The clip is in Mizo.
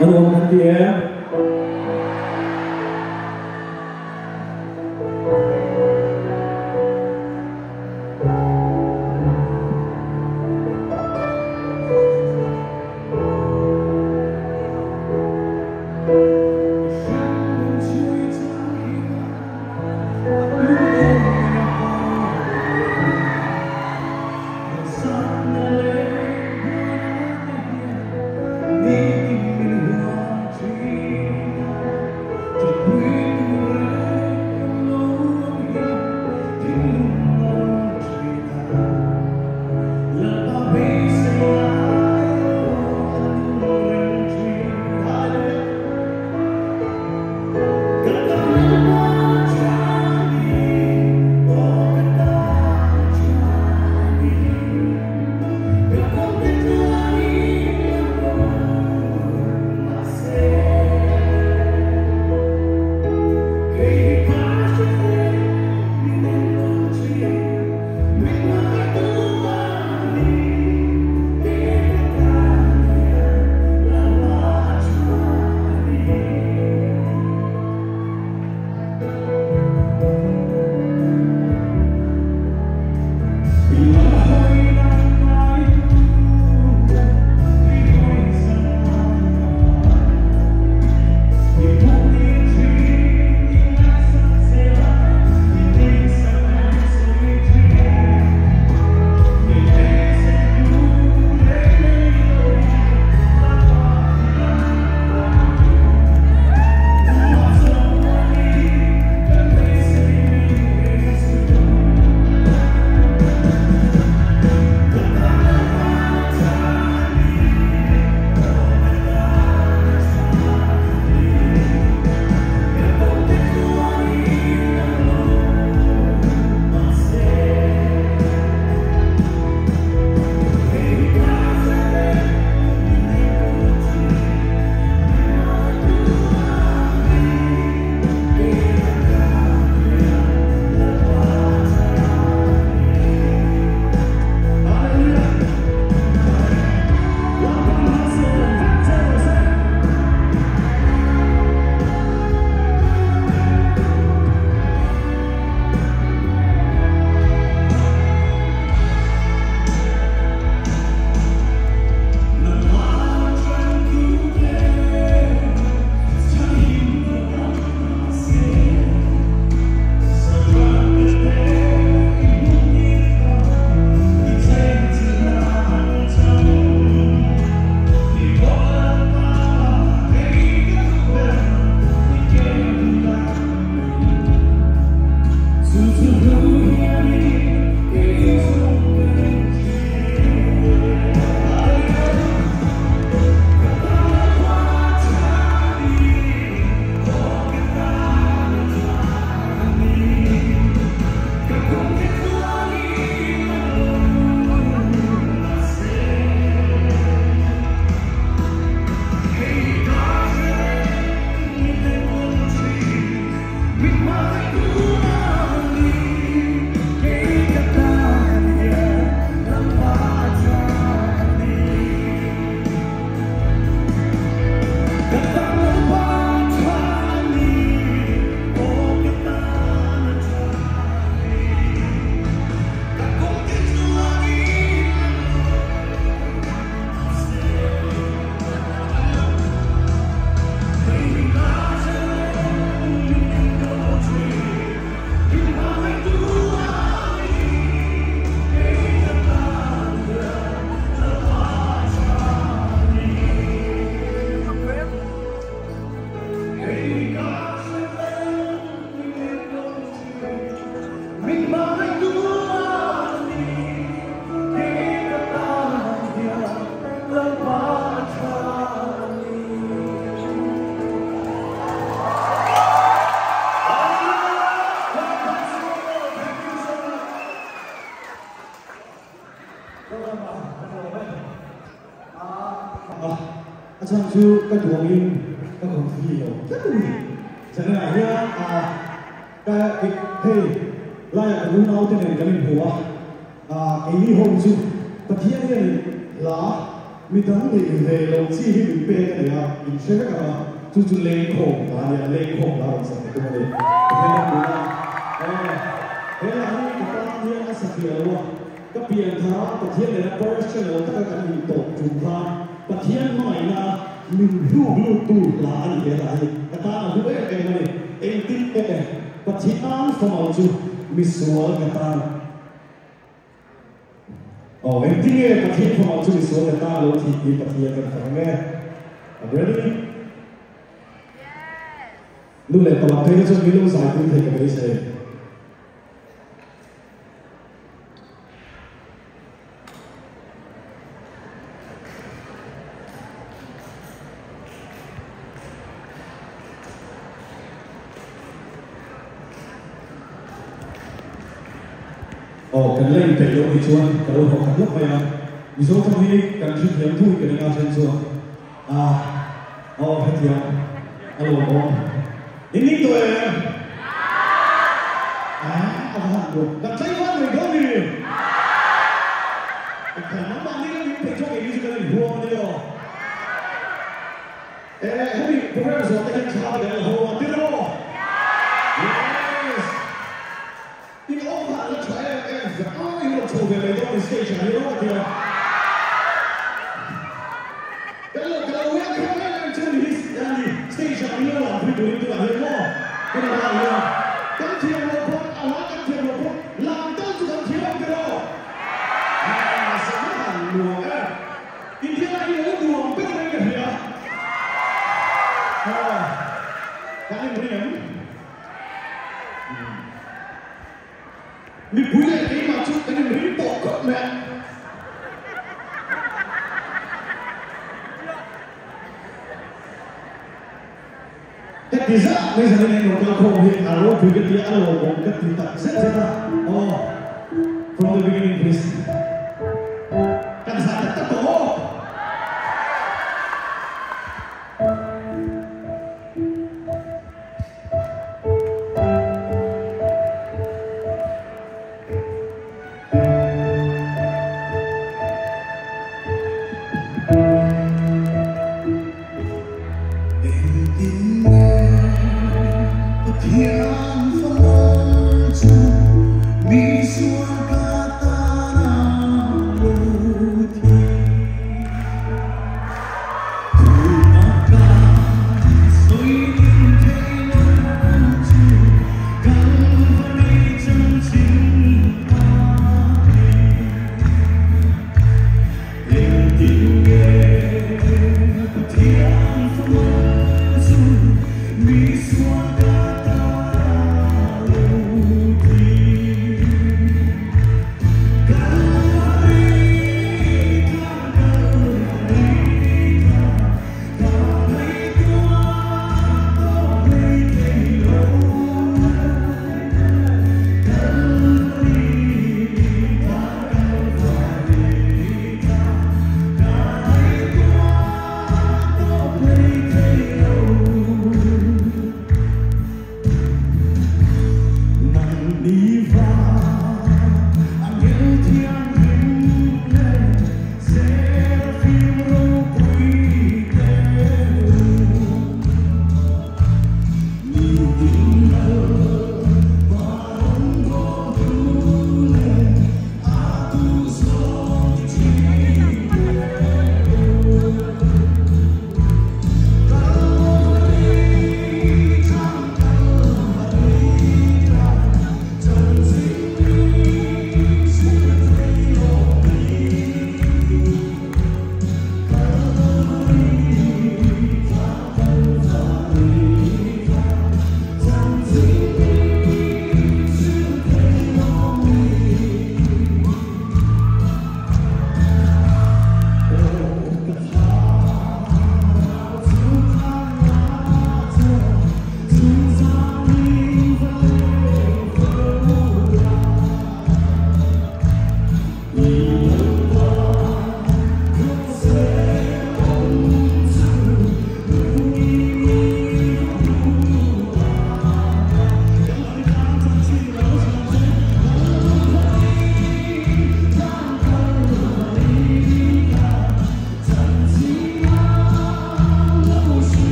A nuam kan ti em? A chhan chu ka duh angin ka kawm thei lo tlat a ni. Zanah hian ka hei laiah ka unau te nen kan inhmu a, keini ho chu Pathian hian hla. Midang neih ve loh chi hi min pek a ni a, in hre vek ang a, chu chu lengkhawm hla a ni a, lengkhawm hla rawn sak ka tum a ni. Pathian ram tuna aw he hla hi ka tan hian a sa fiah lo a, ka pian thar a, Pathian nena personal taka kan intawp tum khan Pathian hmangaihna a min hluk luttu hla a ni he hla hi ka tan a hlu em em a ni. Engtin e Pathian famo chu misual ka tan. Aw engtin nge Pathian famo chu misual ka tan lo tih hi Pathian kan fak ang e. I'm ready? Nu leh pa lam phei kha chuan min lo zai pui thei ka beisei. Aw kan la inpeih loh ni chuan ka lo haw khat lawk mai a, Mizo tawng hi kan hrethiam thui ka ring a then chuan ah aw hrethiam a lawmawm in ning tawh em? Ah a va han duh kan tlei van reng dawn ni Engkhaw nangmah ni la min peih thawk eng hi chu kan inhuam a ni lo. Eh hemi program zawh te hian thla te kan la ho a ti rawh. Yes. In awm kha an la tha em em ve a in rawn chho ve mai dawn ni stage ah hian aw ka ti a. Kan lo ka lo welcome em em chu ni hi a ni stage ah min lo lang pui turin tunah hian maw kan la hian kan thiam loh pawh a hla kan thiam loh pawh lam tal chu kan thiam ang tiraw. Aa sangha han nuam em. India lai hi lo nuam ber mai ka hria. Aa kan inring em? Mipui leh keimah chu kan inring tawh khawp mai a. Heti zah mai zan in englo kal khawm hi a ropui ka ti a, a lawmawm ka ti tak zet zet a. Aw, from the beginning please. Kan zah tak tak tawh aw. Engtin nge Pathian